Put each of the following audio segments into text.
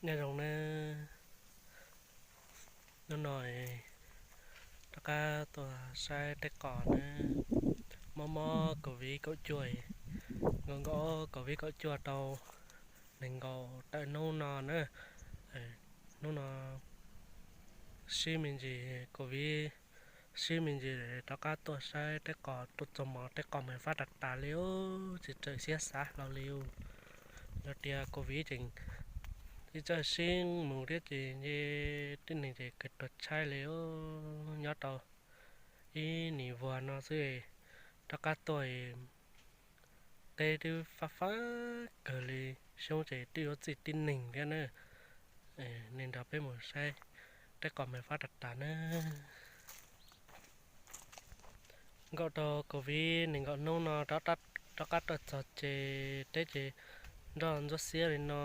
Nyob zoo nawb, hnub no rov qab tuaj saib teb qos nawb. Mob mob covid kaum cuaj, nkaum nkaum covid kaum cuaj tau nees nkaum tawm hnub no na. Hnub no sib me ntsis covid, sib me ntsis rov qab tuaj saib teb qos, tuaj txog mov teb qos mas fab tas tas li os, tsis txawj siab xav hlo li os. Yog tias covid tseem tsis txawj sib mus thiab ces nce tib neeg ces kawg tuag tshaib li os. Nyob tau ib nim vuag no xwb, rov qab tuaj teb twb fab fab kawg li, xyoob ces twb yuav txij tib neeg thiab na. Nej nrog peb mus saib teb qos mas fab tas tas na. Nkaum tau covid nees nkaum hnub no rov qab tuaj txog ces teb ces nroj ntsuab xiab li no,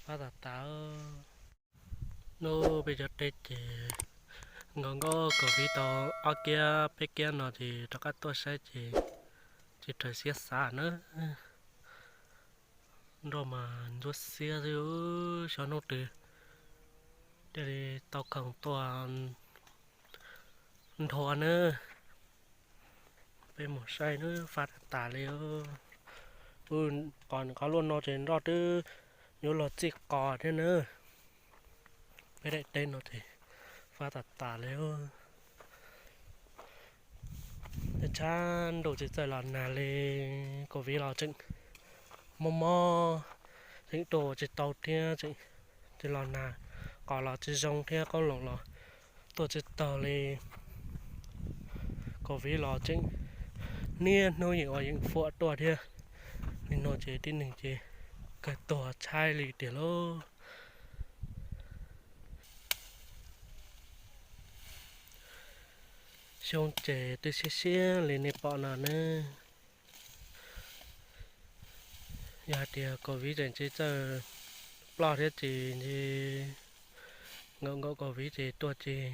fab tas tas. Hnub peb cov teb ces nkaum nkaum covid tau ob kiab peb kiab no ces rov qab tuaj saib ces tsis raws siab xav na. Nroj mas ntsuab xiab xwb, xyov hnub twg thiaj li tau khoom tuaj nrhuav na. Peb mus saib na, fab tas tas li. Qhov luaj no ces nroj twb yuav luag txij qos thiab na. Peb daim teb no ces fab tas tas li. Tej tshab ntuj tsis txawj los nag li, covid los tseem mob mob, tseem tuaj ua tsis tau thiab, tseem tsis los nag, qos los tsis zoo thiab, qoob loo los tuaj tsis taug li. Covid los tseem niaj hnub yeem ua yeem fuam tuaj thiab. Li no ces tib neeg ces kawg tuag tshaib li tiag lauj. Xyoob ces twb siab siab li nej pom no ne. Yog hais tias covid tseem tsis txawj ploj thiab ces nkaum nkaum covid ces tuaj ces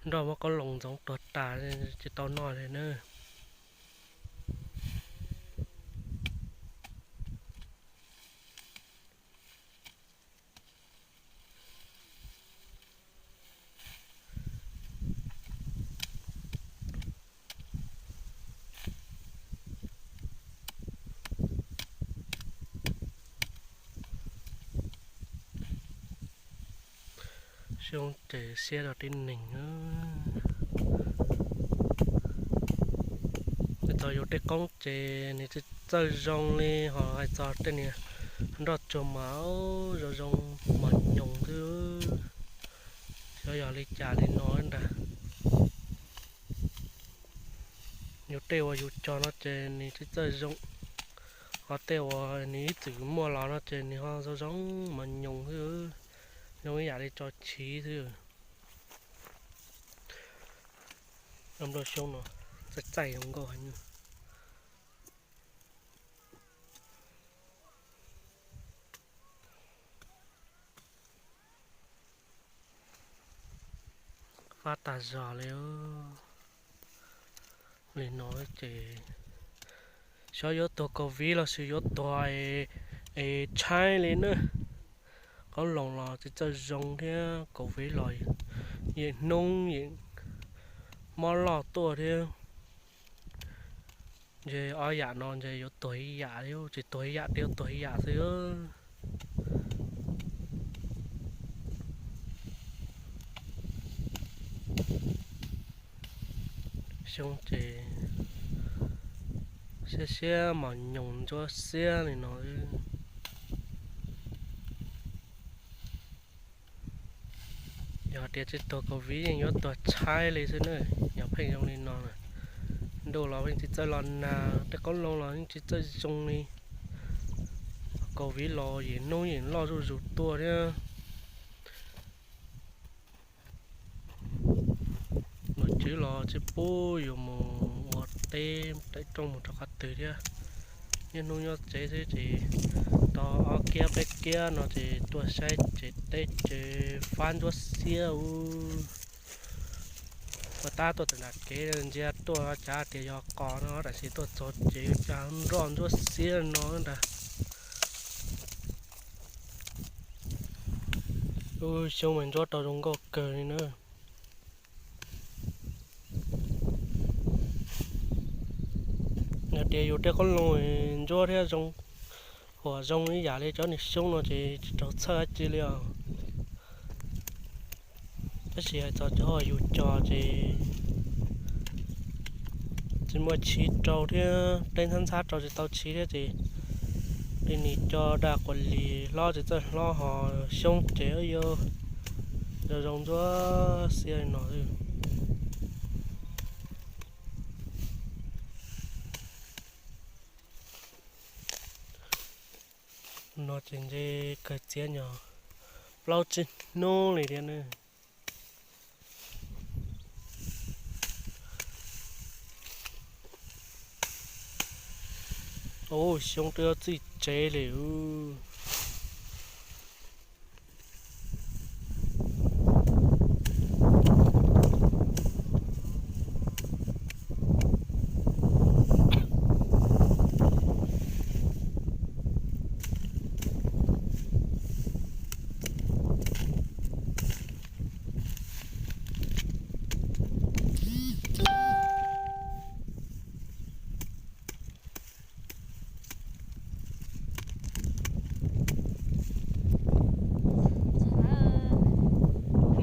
nroj muab qoob loo ntxoov tuag tas, tsis tau noj li na. Xyoob ces siab rau tib neeg. Hais txog yus tej qoob ces nws tsis txawj zoo li, ho hais txog tej niag nroj tsuag mas zoo zoo mos nyoos xwb. Xyov yog li cas li no ntag. Yus tej uas yus cog no ces nws tsis txawj zoo, ho tej uas nws ib txwm muaj los no ces nws ho zoo zoo mos nyoos xwb, zoo ib yam li tso chiv xwb. Nplooj xyoob no txaij txaij zoo nkauj heev. Fab tag zog li. Li no ces xyov yuav tuag covid los sis yuav tuag es tshaib li na. Qoob loo los tsis txawj zoo thiab, covid los yeem hnub yeem mob loj tuaj thiab. Ntshe ob yam no ntshe yuav tuag ib yam li, tsis tuag ib yam twb yuav tuag ib yam xwb. Xyoob ces siab siab mos nyoos ntsuab xiab li no. Yog tias tsis tuag covid yeej yuav tuag tshaib li xwb na. Yog pheej zoo li no, ntuj los yeej tsis txawj los nag, tej qoob loo los yeej tsis txawj zoo li. Covid los yim hnub yeem loj zuj zus tuaj thiab. Nom tswv los tsis pub yus mus ua teb, tawm rooj mus rau qhov twg thiab. Niaj hnub nyob tsev xwb ces tau ob kiab peb kiab no ces tuaj saib tsev teb ces fab ntsuab xiab ub. Ua tab tuaj tawm nram kev ntsia tuaj cav tias yog qos no tab sis tuaj txog ces cas nroj ntsuab xiab no ntag. Lub xyoob mas ntsuab rau zoo nkauj kawg li na. Yog tias yus tej qoob loo ntsuab thiab zoo, huam zoo ib yam li cov niag xyoob no ces tsis raug txhawj dab tsi li os. Tab sis hais txog cov yus cog ces tsis muaj chiv rau thiab, teb ntxhab ntxhab rau tsis tau chiv thiab ces li nim cog daj quas lis hlob tsis txawj hlob ho xyoob ces yuav zoo zoo ntsuab xiab li no xwb. No ces ntshe kawg txiav nyog plaub tsib hnub li thiab ne. Ub, xyoob twb yuav txij tsev li.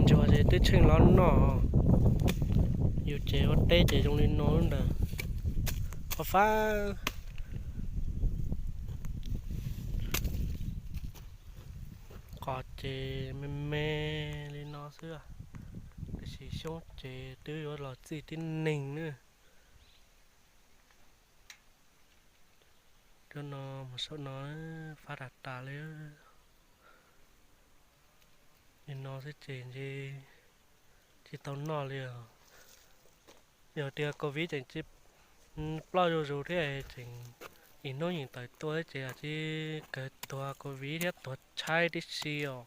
Ntsuag ces twb tsheej los noj, yus ces ua teb ces zoo li no ntag. Qhov fab qos ces me me li no xwb, tiam sis xyoob ces twb yuav los txij tib neeg na. Cov no mus saum no fab tas tas li. Li no xwb ces ntshe tsis tau noj li os. Yog tias covid tseem tsis ploj zuj zus thiab tseem ib hnub yeej tawm tuaj thiab ces tsis kawg tuag covid thiab tuag tshaib tib si os.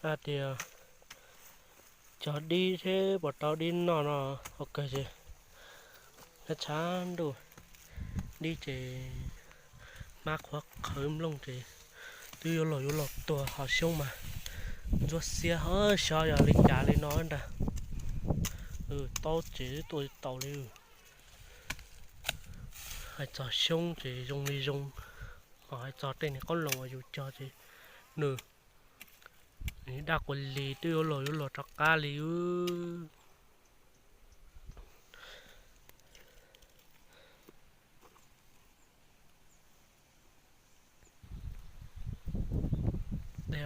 Hais tias cog dib thiab puas tau dib noj no, ua kawg ces nyob tshav ntuj dib ces hmab qhuav qhawv nplooj ces twb yuav los yuav los tuag ho xyoob mas ntsuab xiab ho xyov yog li cas li no ntag. Taub ces twb tuaj tsis taus li. Hais txog xyoob ces zoo li zoo, ho hais txog tej niag qoob loo uas yus cog ces nws daj quas lis twb yuav luag yuav luag rov qab li. Tej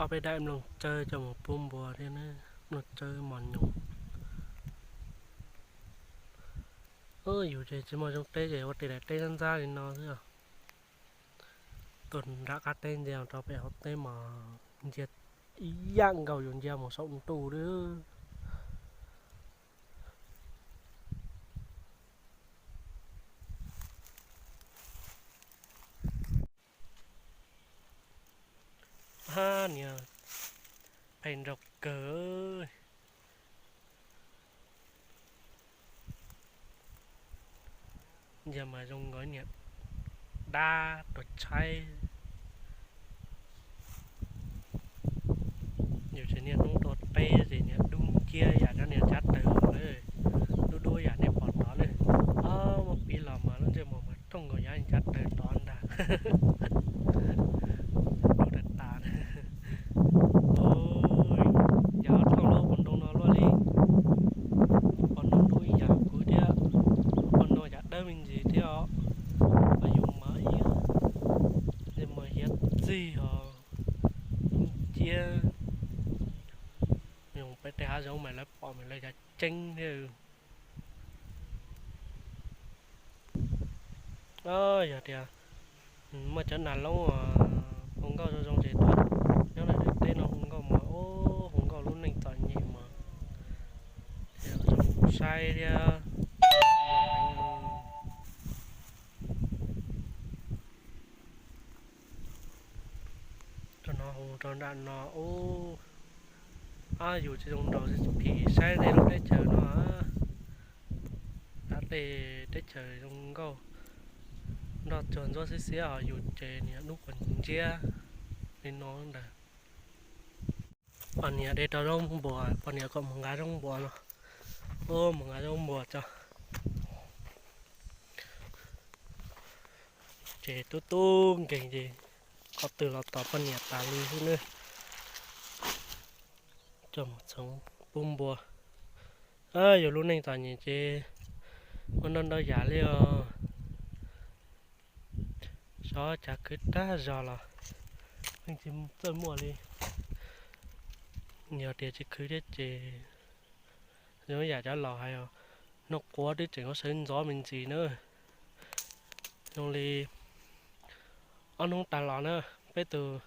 ob peb daim mloog tsawb coj mus pub npua thiab, mloog tsawb mos nyoos. Yus ces tsis muaj zoo teb ces ua tej daim teb ntxab ntxab li no xwb. Tuaj nram qab teb ntsia rau pem hauv teb mas ntsia ib yam nkaus yus ntsia mus saum ntuj li. Hab niag pheej nraug kawg. Ntsia mas zoo nkaus niag dab tuag tshaib. Yus tseem niaj hnub tuaj teb ces niag dub nciab yam cov niag cav taws lawm, dub dub yam nej pom tod lawm. Ob muab piv los mas lub ntsej muag mas thooj nkaus yam cav taws tod ntag. Dub tas tas. Yam thooj lub qhov ntoo no luaj li, qhov ntoo dub ib yam kuv thiab, qhov no yam dawb me ntsis thiab os. Yus mas ib yam, ntsej muag hiav txig os, dub nciab. Yus pem tej hav zoov mas lawv pom mas lawv cav ceeb thiab. Yog tias muaj cov nas loob hu nkauj zoo zoo ces tuaj nyob lawm teb no hu nkauj mas, hu nkauj lub neej txom nyem mas zoo saib thiab. Rau no hu rau nram no ub, ab yus tsis zoo nraud phim saib tej lub teb chaws no. Ab tej teb Chaw zoo nkauj, nroj tsuag ntsuab xiab xiab ho yus ces niag dub quas ntsiab li no ntag. Poj niam de rau zaub npua, poj niam kom mus nqa zaub npua no. Ub, mus nqa zaub npua tso. Ces tub tub nkeeg ces qhov twg los tos poj niam tas li xwb nawb. Coj mus txhoov pub npua. Yus lub neej txom nyem ces muaj ntau ntau yam li os. Xyov cas khwv tag zog los yeej tsis txawj muaj li. Yog tias tsis khwv thiab ces zoo yam cov laus hais os, noj quav twb tseem ua sawv ntxov me ntsis na. Zoo li ob hnub tas los na, peb tus,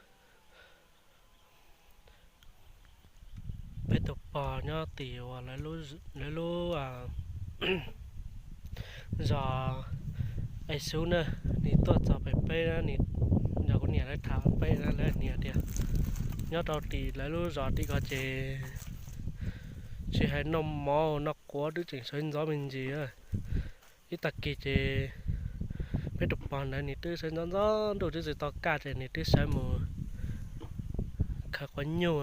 peb tus pog nyob tim uas lawv lub zos Ev Xub na, nws tuaj txog pem peb, nws nrog kuv niam lawv tham peb na, lawv hais tias nyob rau tim lawv lub zos tim ko ces tsis hais noj mov noj quav twb tseem sawv ntxov me ntsis. Ib tag kis ces peb tus pog ntawd nws twb sawv ntxov ntxov, ntuj twb tsis tau kaj ces nws twb sawv mus khaws quav nyuj.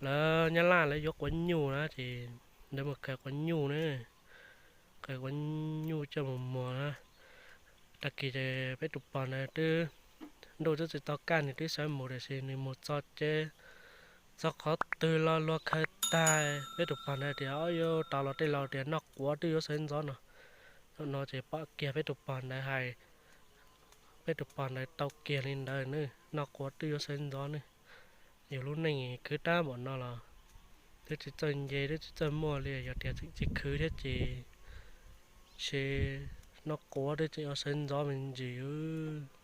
Lawv Nyab Laj lawv yuav quav nyuj na ces lawv mus khaws quav nyuj na, khaws quav nyuj coj mus muag na. Tag kis ces peb tus pog ntawd twb, ntuj twb tsis tau kaj nws twb sawv mus, tiam sis nws mus txog ces txog qhov twg los luag khaws tag. Peb tus pog ntawd tias, Ob, yuav rov los tej laus tias noj quav twb yuav sawv ntxov no. Thaum no ces pom kiag peb tus pog ntawd hais, peb tus pog ntawd tau kiag li ntawd ne, noj quav twb yuav sawv ntxov ne. Yus lub neej khwv tag npaum no los twb tsis txawj nce twb tsis txawj muaj li, yog tias tseem tsis khwv thiab ces ntshe noj quav twb tseem yuav sawv ntxov me ntsis.